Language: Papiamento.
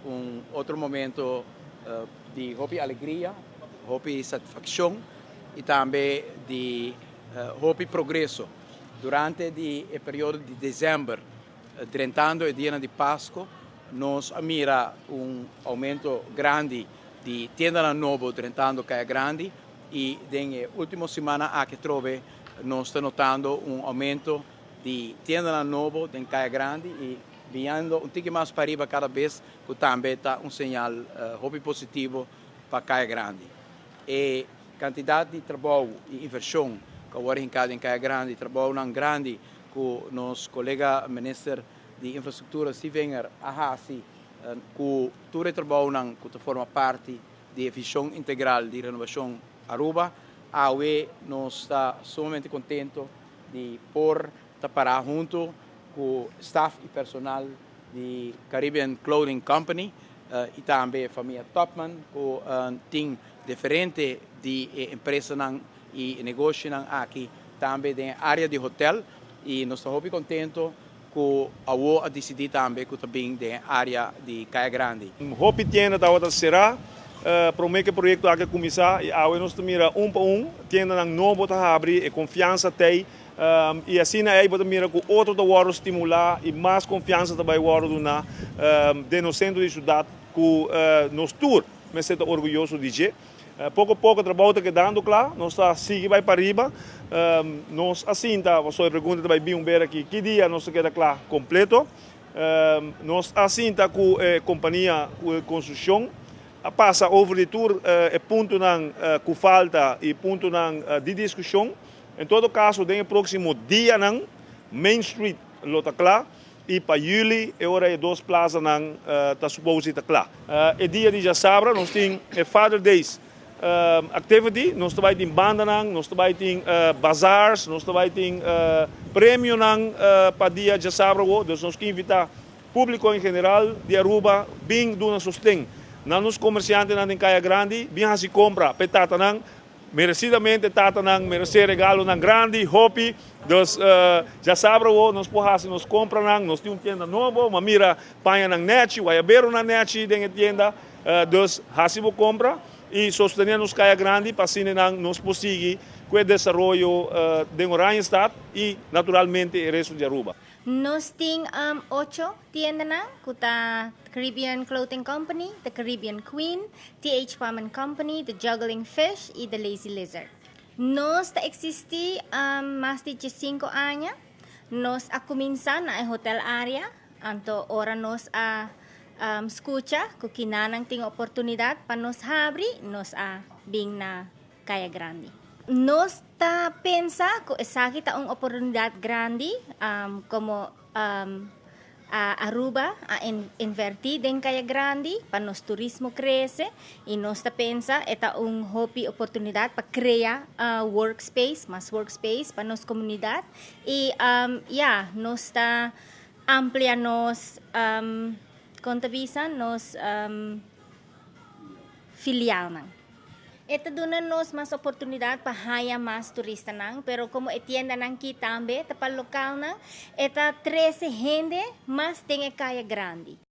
Un otro momento di hopi alegria, hopi satisfaccion y tambe di hopi progreso. Durante di e periodo di december, drentando e dia di Pasco, nos a mira un aumento grandi di tienda nobo drentando Caya Grandi y den ultimo siman aki trobe nos ta notando un aumento di tienda nobo den Caya Grandi y biniendo un tiki mas pariba cada bes, cu tambe ta un señal hopi positivo pa Caya Grandi. E cantidad di trabou y inversion cu awor den Caya Grandi, trabou grandi cu nos colega minister di Infrastructura Sevinger a hasi cu tur e trabou cu ta forma parti di vision integral di renovacion Aruba, awe nos ta sumamente contento di por ta para hunto cu staff y personal di Caribbean Clothing Company y tambe famia Topman, cu tin diferente di empresa y negoshi aki tambe den area di hotel, y nos ta hopi contento cu awo a dicidi tambe cu tambe den area di Caya Grandi. Hopi tienda tabata sera prome cu e proyecto a cuminsa y awe nos mira un pa un tienda nobo ta habri y confiansa tin y asina ey bo ta mira cu otro ta wordo stimula y mas confiansa tambe wordo na den nos centro di ciudad cu nos tur mester ta orguyoso di dje. Poco poco e trabou ta kedando cla, nos ta sigui bay pariba, nos asina ta, bo pregunta bay bin un ber aki, ki dia nos ta keda cla completo. Nos a sinta cu e compania di construccion, a pasa over di tur e puntonan cu falta y puntonan di discusion. En todo caso, den proximo dianan, Main Street lo ta cla y pa juli e ora e dos plazanan ta suppose ta cla. E dia di diasabra nos tin Father Days activity, nos tambe tin bandanan, nos tambe tin bazaars, nos tambe tin premionan pa dia diasabra, dus nos kier invita publico en general di Aruba, bin duna sosten na nos comerciantenan den Caya Grandi, bin hasi compra pa tatanan, merecidamente tatanan merece regalonan grandi, hopi, dus diasabra nos por hasi nos compranan, nos tin un tienda nobo, m'a mira pañanan nechi, wayaberonan nechi den tienda, dus hasi bo compra y sostene nos Caya Grandi pa asina nos por sigui cu e desaroyo di Oranjestad y naturalmente e resto di Aruba. Nos tin ocho tienda, cu ta Caribbean Clothing Company, The Caribbean Queen, TH Palm Company, The Juggling Fish y The Lazy Lizard. Nos ta existi mas di 5 aña. Nos a cuminsa na hotel area, anto ora nos a scucha cu akinan tin oportunidad pa nos habri, nos a bin na Caya Grandi. Nos ta pensa cu esaki ta un oportunidad grandi como a Aruba a inverti den Caya Grandi pa nos turismo crece y nos ta pensa e ta un hopi oportunidad pa crea workspace, mas workspace pa nos comunidad y ja, nos ta amplia nos contabilisa nos filialnan. E ta duna nos mas oportunidad pa haya mas turistanan, pero como e tiendanan aki tambe, ta pa localnan, e ta 13 hende mas den Caya Grandi.